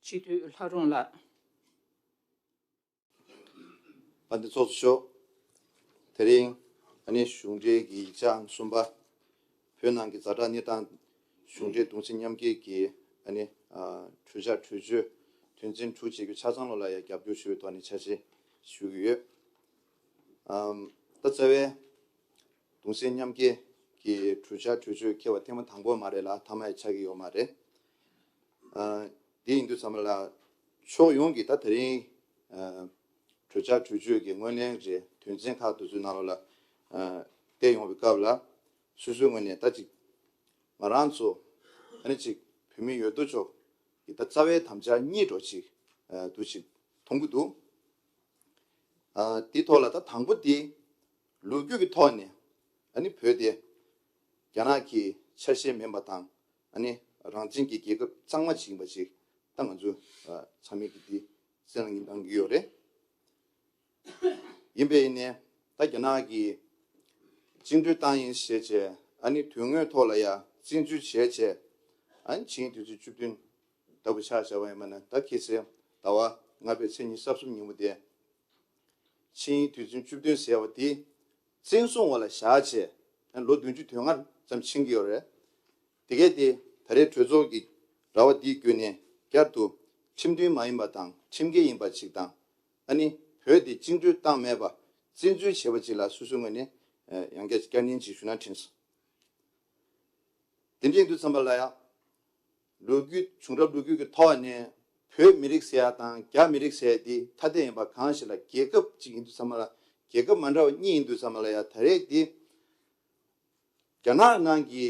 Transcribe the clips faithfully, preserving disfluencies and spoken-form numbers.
སྤྱི་འཐུས་ལྷ་རུང་ལགས། དཔལ་ལྡན་ཚོགས་གཙོ་མཆོག་དེ་རིང་ཨ་ནི་གཞུང་འབྲེལ་གྱི་ཡིག་ཆ་གསུམ་པ། བོད་ནང་གི་ཛ་དྲག་གནས་སྟངས། གཞུང་འབྲེལ་གདུང་སེམས་མཉམ་སྐྱེད་ཀྱི་ཨ་ནི་ཨ་གྲོས་འཆར་གྲོས་ཆོད་དོན་ཚན་དྲུག་བྱེད་རྒྱུ་ཆ་ཚང་ལོ་ལ་ཡང་རྒྱབ་སྐྱོར་ཞུ་བའི་ཐོག་ནས་ཕྱག་བཞེས་ཞུ་གི་ཡོད། ཨམ། ད་རྩ་བའི་གདུང་སེམས་མཉམ་སྐྱེད་ཀྱི་གྲོས་འཆར་གྲོས་ཆོད་འཁེལ་བ་ཐེངས་མ་དང་པོ་མ་རེད་ལ། མཐའ་མ་ཡང་ཆགས་ཀྱི་ཡོད་མ་རེད། ཨ། འདི་ཡིན་དུས་ཙམ་པ་ལ་ཕྱོགས་ཡོངས་ཀྱི་ད་དེ་རིང་ཨ་གྲོས་འཆར་གྲོས་ཆོད་ཀྱི་ངོས་ལེན་རེད། དོན་ཚན་ཁག་དེ་ཚོའི་ནང་ལོགས་ལ་ཨ་བལྟས་ཡོང་བའི་སྐབས་ལ། སོ་སོའི་ངོས་ནས་ད་ཅིག་ང་རང་ཚོ་ཨ་ནི་ཅིག་བོད་མི་ཡོད་དོ་ཅོག་གི་ད་རྩ་བའི་དམ་བཅའ་གཉིས་འདྲ་ཅིག་ཨ་འདུག་ཅིག་མཐོང་གི་འདུག་ཨ། དེའི་ཐོག་ལ་ད་དང་པོ་དེ་ལོ་རྒྱུས་ཀྱི་ཐོག་ནས་ཨ་ནི་བོད་དེ་རྒྱ་ནག་གི་ཆ་ཤས་མིན་པ་དང་། ཨ་ནི་རང་བཙན་གྱི་རྒྱལ་ཁབ་གཙང་མ་ཅིག་ཡིན་པ་ཅིག་ད་ང་ཚོས་ཨ་ཚང་མས་ཀྱི་དེ་སེམས་ལ་ངེས་གཏན་གྱི་ཡོད་རེད། ཡིན་པས་ཡིན་ནའི་ད་རྒྱ་ནག་གིས་བཅིངས་འགྲོལ་བཏང་ཡིན་ཞེས་བྱས། ཨ་ནི་དོན་དངོས་ཐོག་ལ་ཡང་བཙན་འཛུལ་བྱས་བྱས། ཨ་ནི་ཕྱི་ཉིན་དུས་ཚོད་བཅུ་བདུན་ལྟ་བུ་ཆ་བཞག་པ་ཡིན་པ་ན། ད་གལ་སྲིད་ཟླ་བ་ལྔ་པའི་ཚེས་ཉི་ཤུ་རྩ་གསུམ་ཉིན་མོ་དེ་ཕྱི་ཉིན་དུས་ཚོད་བཅུ་བདུན་ཟེར་བ་དེ་བཙན་བཟུང་འོག་ལ་བཞག་བྱས། ཨ་ནི་ལོ་བདུན་ཅུ་དོན་ལྔ་ཙམ་ཕྱིན་གྱི་ཡོད་རེད། དེ་གས་དེ་ད་རེས་གྲོས་ཚོགས་ཀྱི་ར་བ་འདིའི་བརྒྱུད་ནས་བསྐྱར་དུ་ཁྲིམས་མཐུན་མ་ཡིན་པ་དང་ཁྲིམས་འགལ་ཡིན་པ་ཅིག་དང་། ཨ་ནི་བོད་དེ་བཅིངས་འགྲོལ་བཏང་མེད་པ་བཙན་འཛུལ་བྱས་པ་ཅིག་ལ་སོ་སོའི་ངོས་ནས་ཨ་ཡང་བསྐྱར་བསྐྱར་ནན་ཅིག་ཞུ་ན་དྲན་སོང་། དེ་འདྲ་ཡིན་དུས་ཙམ་པ་ལ་ཡང་། ལོ་རྒྱུས། བྱུང་རབས་ལོ་རྒྱུས་ཀྱི་ཐོག་ནས་བོད་མི་རིགས་ཟེར་ཡ་དང་རྒྱ་མི་རིགས་ཟེར་ཡ་དེ་ཐ་དད་ཡིན་པ་གང་ཞིག་ལ། རྒྱལ་ཁབ་ཅིག་ཡིན་དུས་ཙམ་པ་ལ། རྒྱལ་ཁབ་མ་འདྲ་བ་གཉིས་ཡིན་དུས་ཙམ་པ་ལ་ཡང་། ད་རེས་འདི་རྒྱ་ནག་ནང་གི་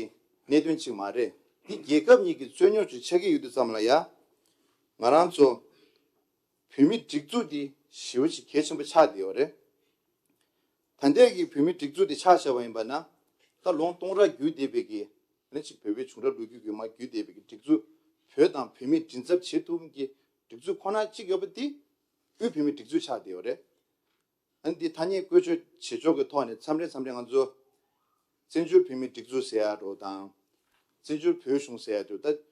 གནད་དོན་ཅིག་མ་རེད། འདི་རྒྱལ་ཁབ་གཉིས་ཀྱི་རྩོད་རྙོག་ཅིག་ཆགས་ཀྱི་ཡོད་དུས་ཙམ་པ་ལ་ཡང་། ང་རང་ཚོ་བོད་མིའི་སྒྲིག་འཛུགས་འདི་ཞེ་པོ་ཅིག་གལ་ཆེན་པོ་ཆགས་བསྡད་ཡོད་རེད། ད་ལྟའི་གི་བོད་མིའི་སྒྲིག་འཛུགས་འདི་ཆ་བཞག་པ་ཡིན་པ་ན། ད་ལོ་ངོ་སྟོང་ཕྲག་བརྒྱུད་བསྡད་པའི་གི། ཨ་ནི་ཅིག་བོད་པའི་བྱུང་རབས་ལོ་རྒྱུས་ཀྱི་མར་བརྒྱུད་བསྡད་པའི་གི་སྒྲིག་འཛུགས། བོད་དང་བོད་མིའི་མགྲིན་ཚབ་བྱེད་ཐུབ་ཀྱི་སྒྲིག་འཛུགས་ཁོ་ན་གཅིག་ཡོད་པ་དེ་དབུས་བོད་མིའི་སྒྲིག་འཛུགས་ཆགས་བསྡད་ཡོད་རེད། ཨ་ནི་འདི་ཐ་སྙད་བཀོལ་སྤྱོད་བྱེད་ཕྱོགས་ཀྱི་ཐོག་ནས་མཚམས་རེ་མཚམས་རེ་ང་ཚོ་བཙན་བྱོལ་བོད་མིའི་སྒྲིག་འཛུགས་ཟེར་ཡ་འདྲ་དང་། བཙན་བྱོལ་བོད་གཞུང་ཟེར་ཡ་འདྲ། ད་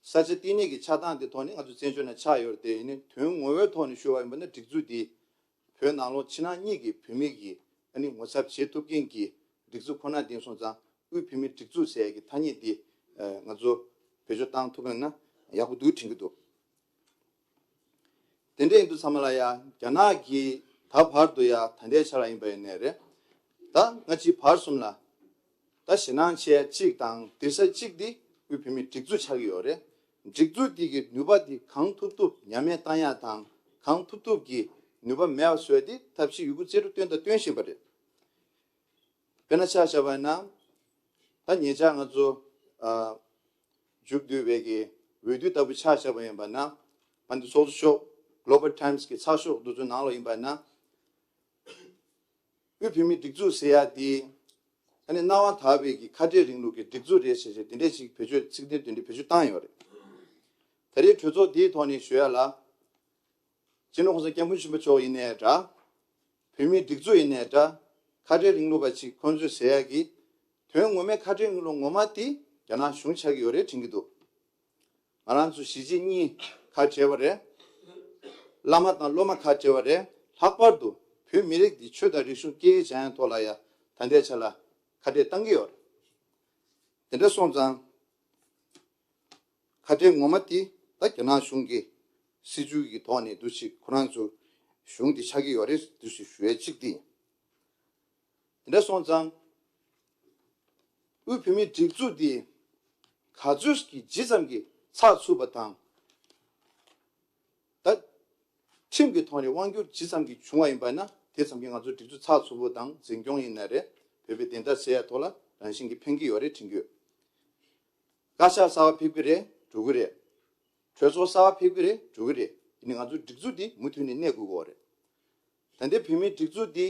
ས་ཆ་བསྟི་གནས་ཀྱི་ཆགས་སྟངས་དེ་ཐོག་ནས་ང་ཚོ་བཙན་བྱོལ་ནང་ཆགས་ཡོད་རེད་དེ། ཡིན་ནའི་དོན་ངོ་བོའི་ཐོག་ནས་ཞུ་བ་ཡིན་པ་ན། སྒྲིག་འཛུགས་འདི་བོད་ནང་ལོགས་ཕྱི་ནང་གཉིས་ཀྱི་བོད་མི་གིས་ཨ་ནི་ངོ་ཚབ་བྱེད་ཐུབ་མཁན་གྱི་སྒྲིག་འཛུགས་ཁོ་ན་ཡིན་སོང་ཙང་། དབུས་བོད་མིའི་སྒྲིག་འཛུགས་ཟེར་ཡ་གི་ཐ་སྙད་འདི་ང་ཚོ་བེད་སྤྱོད་བཏང་ཐུབ་པ་ཡིན་ན་ཡག་པོ་འདུག་དྲན་གྱི་འདུག་དེ་འདྲ་ཡིན་དུས་ཙམ་པ་ལ་ཡ། རྒྱ་ནག་གིས་ད་བར་དུ་ཡ། ད་ལྟའི་ཆ་ལ་ཡིན་པ་ཡིན་ནའི་རེད། ད་སྔ་ཕྱི་བར་གསུམ་ལ། ད་ཞེད་སྣང་ཆེ་ཡ་གཅིག་དང་སྡིགས་ས་གཅིག་འདི་དབུས་བོད་མིའི་སྒྲིག་འཛུགས་ཆགས་ཀྱི་ཡོད་རེད། སྒྲིག་འཛུགས་འདི་གི་ནུས་པ་འདི་གང་ཐུབ་ཐུབ་ཉམས་དམས་བཏང་ཡ་དང་། གང་ཐུབ་ཐུབ་ཀྱིས་ནུས་པ་མེད་པ་བཟོ་ཡ་འདི་ཐབས་ཤེས་ཡོད་རྒུ་རྩལ་རུ་བཏོན་དང་སྟོན་བཞིན་པ་རེད། དཔེར་ན་ཆ་བཞག་པ་ཡིན་ན། ད་ཉེ་ཆར་ང་ཚོ་ཨ་མཇུག་བསྡུས་པའི་གི་འོས་བསྡུ་ལྟ་བུ་ཆ་བཞག་པ་ཡིན་པ་ན། ཕན་ཚུན་ཚོགས་གཙོ་མཆོག་Global Times གི་ཚགས་ཤོག་འདི་ཚོའི་ནང་ལ་ཡིན་པ་ན། དབུས་བོད་མིའི་སྒྲིག་འཛུགས་ཟེར་ཡ་དེ་ཨ་ནི་སྣང་བ་དག་པའི་གི་ཁ་བྲལ་རིང་ལུགས་ཀྱི་སྒྲིག་འཛུགས་རེད་ཟེར་བྱས། དེ་འདྲས་ཅིག་བེད་སྤྱོད། ཚིག་དོན་དེ་འདྲས་བེད་སྤྱོད་བཏང་ཡོད་རེད། ད་རེས་གྲོས་ཚོགས་འདིའི་ཐོག་ནས་ཞུ་ཡ་ལ། སྤྱི་ནོར་༸གོང་ས་༸སྐྱབས་མགོན་ཆེན་པོ་མཆོག་ཡིན་ནའི་འདྲ། བོད་མིའི་སྒྲིག་འཛུགས་ཡིན་ནའི་འདྲ། ཁ་བྲལ་རིང་ལུགས་པ་ཅིག་ཁོང་ཚོས་ཟེར་ཡ་གི། དོན་ངོ་མའི་ཁ་བྲལ་རིང་ལུགས་ངོ་མ་དེ་རྒྱ་ནག་གཞུང་ཆགས་ཀྱི་ཡོད་རེད་དྲན་གྱི་འདུག་ང་རང་ཚོ་གཞིས་བྱེས་གཉིས་ཁ་བྲལ་བ་རེད། བླ་མ་དང་སློབ་མ་ཁ་བྲལ་བ་རེད། ལྷག་པར་དུ་བོད་མི་རིགས་འདི་ཆོས་དང་རིག་གཞུང་སྐད་ཡིག་སྦྱང་ཡ་ཐོག་ལ་ཡ་ད་ལྟའི་ཆ་ལ་ཁ་བྲལ་བཏང་གི་ཡོད་རེད། དེ་འདྲ་སོང་ཙང་། ཁ་བྲལ་ངོ་མ་དེ་ད་རྒྱ་ནག་གཞུང་གི་སྲིད་བྱུས་ཀྱི་ཐོག་ནས་འདུ་ཞིག་ཁོ་རང་ཚོ་གཞུང་དེ་ཆགས་ཀྱི་ཡོད་རེད་འདུ་ཞིག་ཞུ་ཡ་གཅིག་དེ་ཡིན། དེ་འདྲ་སོང་ཙང་། དབུས་བོད་མིའི་སྒྲིག་འཛུགས་དེ་ག་ཚོད་ཀྱི་ཇི་ཙམ་གྱི་ཚགས་ཚུད་པ་དང་། ད་ཁྲིམས་ཀྱི་ཐོག་ནས་དབང་སྒྱུར་ཇི་ཙམ་གྱི་བྱུང་བ་ཡིན་པ་ན། དེ་ཙམ་གྱི་ང་ཚོ་སྒྲིག་འཛུགས་ཚགས་ཚུད་པོ་དང་། འཛིན་སྐྱོང་ཡིན་ན་རེད། བོད་པའི་བདེན་མཐའ་གསལ་ཡ་ཐོག་ལ་རང་བཞིན་གྱིས་ཕན་གྱི་ཡོད་རེད་དྲན་གྱི་ཡོད། བཀའ་ཤག་གསར་པ་ཕེབས་ཀྱི་རེད། འགྲོ་གི་རེད། གྲོས་ཚོགས་གསར་པ་ཕེབས་ཀྱི་རེད། འགྲོ་གི་རེད། ཡིན་ནའི་ང་ཚོའི་སྒྲིག་འཛུགས་འདི་མུ་མཐུད་ནས་གནས་དགོས་ཀྱི་ཡོད་རེད། ད་ལྟའི་བོད་མིའི་སྒྲིག་འཛུགས་འདི་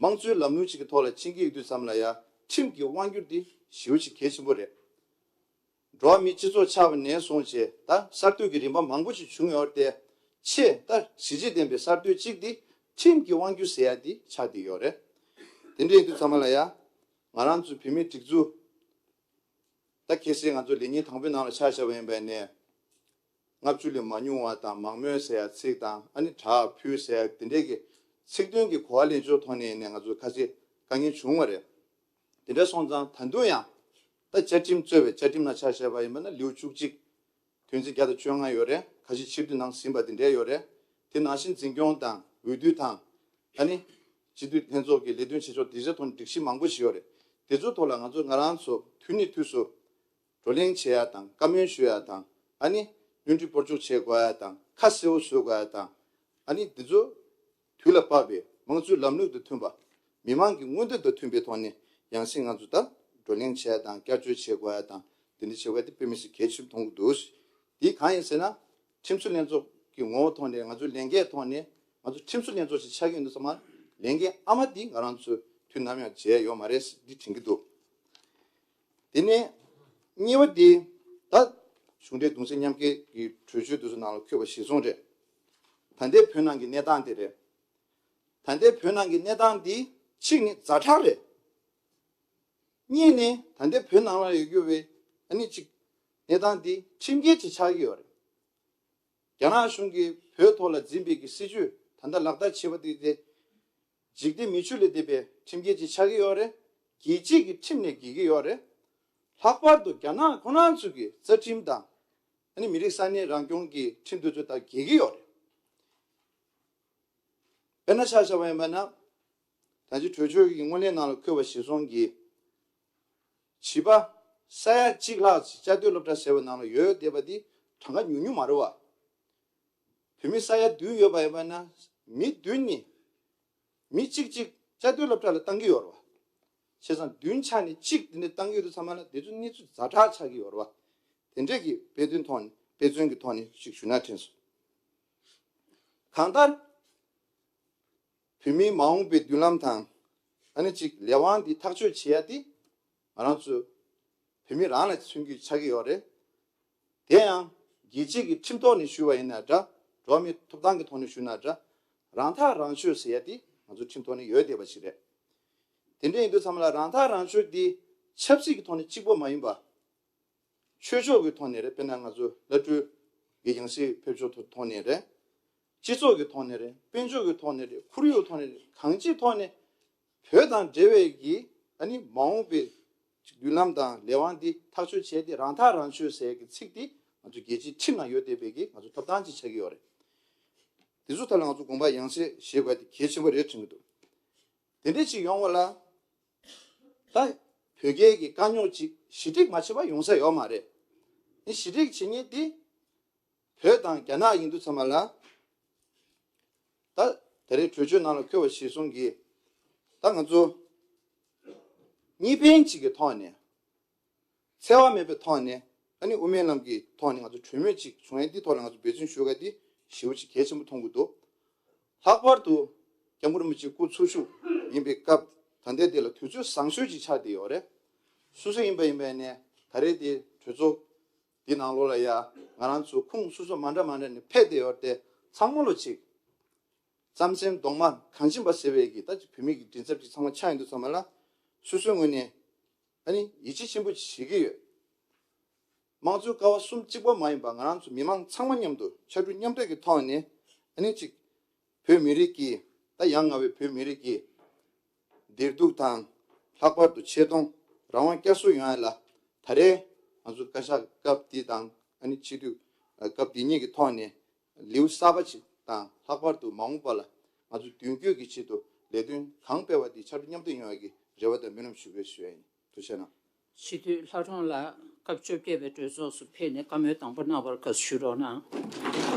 དམངས་གཙོའི་ལམ་ལུགས་ཤིག་གི་ཐོག་ལ་ཕྱིན་གྱི་ཡོད་དུས་ཙམ་ལ་ཡ། ཁྲིམས་ཀྱི་དབང་སྒྱུར་འདི་ཞེ་པོ་ཅིག་གལ་ཆེན་པོ་རེད། འགྲོ་བ་མིའི་སྤྱི་ཚོགས་ཆགས་པ་ནས་བཟུང་བྱས། ད་གསར་གཏོད་ཀྱི་རིམ་པ་མང་པོ་ཞིག་བྱུང་ཡོད་རེད་དེ། ཆེས་ད་གཞི་བྱེས་ལྡན་པའི་གསར་གཏོད་ཅིག་འདི་ཁྲིམས་ཀྱི་དབང་སྒྱུར་ཟེར་ཡ་འདི་ཆགས་བསྡད་ཡོད་རེད། དེ་འདྲ་ཡིན་དུས་ཙམ་པ་ལ་ཡ། ང་རང་ཚོའི་བོད་མིའི་སྒྲིག་འཛུགས། ད་གལ་སྲིད་ང་ཚོ་ལེ་ཉིན་དང་པོའི་ནང་ལ་ཆ་བཞག་པ་ཡིན་པ་ནས། ལྔ་བཅུ་ལས་མ་ཉུང་བ་དང་མང་མོས་ཟེར་ཡ་ཚིག་དང་ཨ་ནི་དྲག་ཕུལ་ཟེར་ཡ་དེ་འདྲའི་གི་ཚིག་དོན་གྱི་གོ་བ་ལེན་ཕྱོགས་ཐོག་ནས་ནས་ང་ཚོ་ཁ་ཤས་དཀའ་ངལ་བྱུང་བ་རེད། དེ་འདྲ་སོང་ཙང་ད་དུང་ཡང་ད་བཅའ་ཁྲིམས་གཙོས་པའི་བཅའ་ཁྲིམས་ནང་ཆ་བཞག་པ་ཡིན་པ་ན་ལེའུ་བཅུ་གཅིག་དོན་ཚན་བརྒྱ་དང་བཅོ་ལྔ་ཡོད་རེད། ཁ་ཤས་ཕྱིར་བསྡུ་གནང་ཟིན་པ་དེ་འདྲ་ཡོད་རེད། དེ་ནང་བཞིན་འཛིན་སྐྱོང་དང་འོས་བསྡུ་དང་ཨ་ནི་སྤྱི་འཐུས་ལྷན་ཚོགས་ཀྱི་ལས་དོན་བྱེད་ཕྱོགས་དེ་ཚོའི་ཐོག་ནས་སྒྲིག་གཞི་མང་པོ་ཞིག་ཡོད་རེད། དེ་ཚོའི་ཐོག་ལ་ང་ཚོ་ང་རང་ཚོ་དུས་ནས་དུས་སུ་བགྲོ་གླེང་བྱེད་ཡ་དང་བཀའ་མོལ་ཞུ་ཡ་དང་ཨ་ནི་བསྙོན་འཕྲི་སྤོར་གཅོག་བྱེད་དགོས་ཡ་དང་ཁ་གསལ་བོ་བཟོ་དགོས་ཡ་དང་ཨ་ནི་འདི་ཚོ་དུས་ལ་བབ་པའི་དམངས་གཙོའི་ལམ་ལུགས་དང་མཐུན་པ། མི་མང་གི་མངོན་འདོད་དང་མཐུན་པའི་ཐོག་ནས་ཡང་སེ་ང་ཚོ་ད་བགྲོ་གླེང་བྱས་དང་བསྐྱར་བཅོས་བྱེད་དགོས་ཡ་དང་དེ་འདྲ་བྱེད་དགོས་ཡ་དེ་དཔེ་མི་སྲིད་གལ་ཆེན་པོ་མཐོང་གི་འདུག་དེ་གང་ཡིན་ཟེར་ན། ཁྲིམས་བཟོ་ལྷན་ཚོགས་ཀྱི་ངོ་བོ་ཐོག་ནས་ང་ཚོའི་ལས་འགན་ཐོག་ནས་ང་ཚོ་ཁྲིམས་བཟོ་ལྷན་ཚོགས་ཤིག་ཆགས་ཀྱི་ཡོད་འདུག་ཙང་མ་ལས་འགན་ཨ་མ་འདི་ང་རང་ཚོས་དུས་ནམ་ཡང་བརྗེད་ཡ་ཡོད་མ་རེད་འདི་དྲན་གྱི་འདུག་དེ་ནས་གཉིས་པ་འདི་ད་གཞུང་འབྲེལ་གདུང་སེམས་མཉམ་སྐྱེད་ཀྱི་གྲོས་ཆོད་དེ་ཚོ་ནང་ལ་འཁོད་པ་གཞིར་བཟུང་རེད། ད་ལྟའི་བོད་ནང་གི་གནས་སྟངས་དེ་རེད། ད་ལྟའི་བོད་ནང་གི་གནས་སྟངས་འདི་གཅིག་ནི་ཛ་དྲག་རེད། གཉིས་ནི་ད་ལྟའི་བོད་ནང་ལ་ཡོད་རྒྱུ་བའི་ཨ་ནི་གཅིག་གནས་སྟངས་འདི་ཁྲིམས་འགལ་ཅིག་ཆགས་ཀྱི་ཡོད་རེད། རྒྱ་ནག་གཞུང་གིས་བོད་ཐོག་ལ་འཛིན་པའི་གི་སྲིད་བྱུས་ད་ལྟ་ལག་བསྟར་བྱེད་པ་དེ་དེ་འཇིག་རྟེན་མི་ཆོས་ལས་འདས་པའི་ཁྲིམས་འགལ་ཅིག་ཆགས་ཀྱི་ཡོད་རེད། རྒྱལ་སྤྱིའི་གི་ཁྲིམས་ནས་འགལ་གྱི་ཡོད་རེད། ལྷག་པར་དུ་རྒྱ་ནག་ཁོ་རང་ཚོ་གི་རྩ་ཁྲིམས་དང་ཨ་ནི་མི་རིགས་ས་གནས་རང་སྐྱོང་གི་ཁྲིམས་དེ་ཚོ་དང་འགལ་གྱི་ཡོད་རེད། དཔེར་ན་ཆ་བཞག་པ་ཡིན་པ་ན། ད་ཅི་གྲོས་ཆོད་ཀྱི་སྔོན་གླེང་ནང་ལ་འཁོད་པ་གཞིར་བཟུང་གིས། བྱིས་པ་ས་ཡ་གཅིག་ལྷག་ཅིག་བཅའ་སྡོད་སློབ་གྲྭ་ཟེར་བའི་ནང་ལ་ཡོད་བསྡད་པ་འདི་གྲངས་ཀ་ཉུང་ཉུང་མ་རེད་བ། བོད་མི་ས་ཡ་བདུན་ཡོད་པ་ཡིན་པ་ན་མི་བདུན་ནི་མི་གཅིག་གཅིག་བཅའ་སྡོད་སློབ་གྲྭ་ལ་བཏང་གི་ཡོད་རེད་བ། བྱས་ཙང་བདུན་ཆ་ནས་གཅིག་དེ་འདྲ་བཏང་གི་ཡོད་དུས་ཙམ་པ་ལ་དེ་ཚོ་གནས་ཚུལ་ཛ་དྲག་ཆགས་ཀྱི་ཡོད་རེད་བ། དེ་འདྲས་ཀྱི་དཔེ་སྟོན་ཐོག་ནས་དཔེ་མཚོན་གྱི་ཐོག་ནས་ཅིག་ཞུ་ན་དྲན་སོང་། གང་ལྟར། བོད་མིའི་མ་འོངས་པའི་མདུན་ལམ་དང་། ཨ་ནི་གཅིག་ལས་དབང་འདི་ཐག་གཅོད་བྱེད་ཡ་དེ། ང་རང་ཚོ་བོད་མི་རང་ལ་མཚོན་གྱི་ཆགས་ཀྱི་ཡོད་རེད། དེ་ཡང་རྒྱལ་སྤྱིའི་གི་ཁྲིམས་ཐོག་ནས་ཞུས་པ་ཡིན་ན་འདྲ། འགྲོ་བ་མིའི་ཐོབ་ཐང་གི་ཐོག་ནས་ཞུས་ན་འདྲ། རང་ཐག་རང་གཅོད་ཟེར་ཡ་དེ་ང་ཚོ་ཁྲིམས་ཐོག་ནས་ཡོད་བསྡད་པ་ཞིག་རེད། དེ་འདྲ་ཡིན་དུས་ཙམ་ལ་རང་ཐག་རང་གཅོད་དེ་ཆབ་སྲིད་ཀྱི་ཐོག་ནས་གཅིག་པོ་མ་ཡིན་པ། ཆོས་ཕྱོགས་ཀྱི་ཐོག་ནས་རེད། དཔེར་ན་ང་ཚོ་བླ་སྤྲུལ་གྱི་ཡང་སྲིད་ཕེབས་ཕྱོགས་ཐོག་ནས་རེད། སྤྱི་ཚོགས་ཀྱི་ཐོག་ནས་རེད། དཔལ་འབྱོར་གྱི་ཐོག་ནས་རེད། ཁོར་ཡུག་ཐོག་ནས་རེད། གང་ཅིའི་ཐོག་ནས་བོད་དང་འབྲེལ་བའི་གི་ཨ་ནི་མ་འོངས་པའི་མདུན་ལམ་དང་ལས་དབང་འདི་ཐག་གཅོད་བྱས་ཏེ་རང་ཐག་རང་གཅོད་ཟེར་གྱི་ཚིག་འདི་ང་ཚོ་རྒྱལ་སྤྱིའི་ཁྲིམས་ནང་ཡོད་བསྡད་པའི་གི་ང་ཚོ་ཐོབ་ཐང་ཅིག་ཆགས་ཀྱི་ཡོད་རེད། དེ་ཚོ་ཐད་ལ་ང་ཚོ་དགོངས་པ་ཡང་སེ་བཞེས་དགོས་དེ་གལ་ཆེན་པོ་རེད་དྲན་གྱི་འདུག་དེ་འདྲ་ཅིག་ཡོང་བ་ལ། ད་བོད་རྒྱའི་གི་དཀའ་རྙོག་ཅིག་ཞི་འགྲིག་མ་བྱས་པ་ཡོང་ས་ཡོད་མ་རེད། ཨེ་ཞི་འགྲིག་བྱེད་མཁན་དེ་བོད་དང་རྒྱ་ནག་ཡིན་དུས་ཚང་མ་ལ། ད་ད་རེས་གྲོས་ཆོད་ནང་ལ་འཁོད་པ་གཞིར་བཟུང་གིས་ད་ང་ཚོ་གཉིས་ཕན་གཅིག་གི་ཐོག་ནས། འཚེ་བ་མེད་པའི་ཐོག་ནས་ཨ་ནི་དབུ་མའི་ལམ་གྱི་ཐོག་ནས་ང་ཚོ་གྲོས་མོལ་ཅིག་བྱུང་ཡས་འདི་ཐོག་ལ་ང་ཚོ་འབད་བརྩོན་ཞུ་ག་འདི་ཞེ་པོ་ཅིག་གལ་ཆེན་པོ་མཐོང་གི་འདུག་ལྷག་པར་དུ་སྐྱབས་མགོན་རིན་པོ་ཆེ་སྐུ་འཚོ་བཞུགས་ཡིན་པའི་སྐབས་ད་ལྟའི་དེ་ལ་དུས་ཚོད་བཟང་ཤོས་ཅིག་ཆགས་བསྡད་ཡོད་རེད། སོ་སོ་ཡིན་པ་ཡིན་པ་ནས་ད་རེས་དེ་གྲོས་ཚོགས་འདི་ནང་ལོགས་ལ་ཡ་ང་རང་ཚོ་ཁུངས་སོ་སོ་མ་འདྲ་མ་འདྲ་ནས་ཕེབས་བསྡད་ཡོད་རེད་དེ་ཚང་མ་ལོ་ཅིག་རྩམ་ཟན་གདོང་དམར་གངས་ཅན་པ་ཟེར་བའི་གི་ད་ཅིག་བོད་མི་གི་མགྲིན་ཚབ་ཅིག་ཚང་མ་ཆགས་ཡོང་དུས་ཚང་མ་ལ་སོ་སོའི་ངོས་ནས་ཨ་ནི་ཡིད་ཆེས་ཆེན་པོ་ཅིག་བྱེད་ཀྱི་ཡོད། དམངས་གཙོའི་ཀ་བ་གསུམ་གཅིག་པོ་མ་ཡིན་པ་ང་རང་ཚོ་མི་མང་ཚང་མ་མཉམ་དུ་ཕྱར་གྲུ་མཉམ་འདེགས་ཀྱི་ཐོག་ནས་ཨ་ནི་ཅིག་བོད་མི་རིགས་ཀྱི་ད་ཡ་ང་བའི་བོད་མི་རིགས་ཀྱི་བདེ་སྡུག་དང་ལྷག་པར་དུ་ཆེ་མཐོང་རང་དབང་བསྐྱར་གསོ་ཡོང་ཡ་ལ་ད་རེས་ང་ཚོ་བཀའ་ཤག་སྐབས་འདི་དང་ཨ་ནི་སྤྱི་འཐུས་སྐབས་འདི་གཉིས་ཀྱི་ཐོག་ནས་ལེའུ་གསར་པ་ཞིག་དང་ལྷག་པར་དུ་མ་འོངས་པ་ལ་ང་ཚོ་མདུན་སྐྱོད་ཀྱི་ཆེད་དུ་ལས་དོན་གང་སྤེལ་བ་དེ་ཕྱར་གྲུ་མཉམ་འདེགས་ཡོང་ཡ་གི་རེ་བ་དང་སྨོན་ལམ་ཞུ་དགོས་ཞུ་ཡ་ཡིན། ཐུགས་རྗེ་གནང་། སྤྱི་འཐུས་ལྷ་སྒྲོན་ལགས་སྐབས་བཅོ་བརྒྱད་པའི་གྲོས་ཚོགས་སུ་ཕེབས་ནས་བཀའ་མོལ་དང་པོ་གནང་བར་དགའ་བསུ་ཞུ་རོགས་གནང་།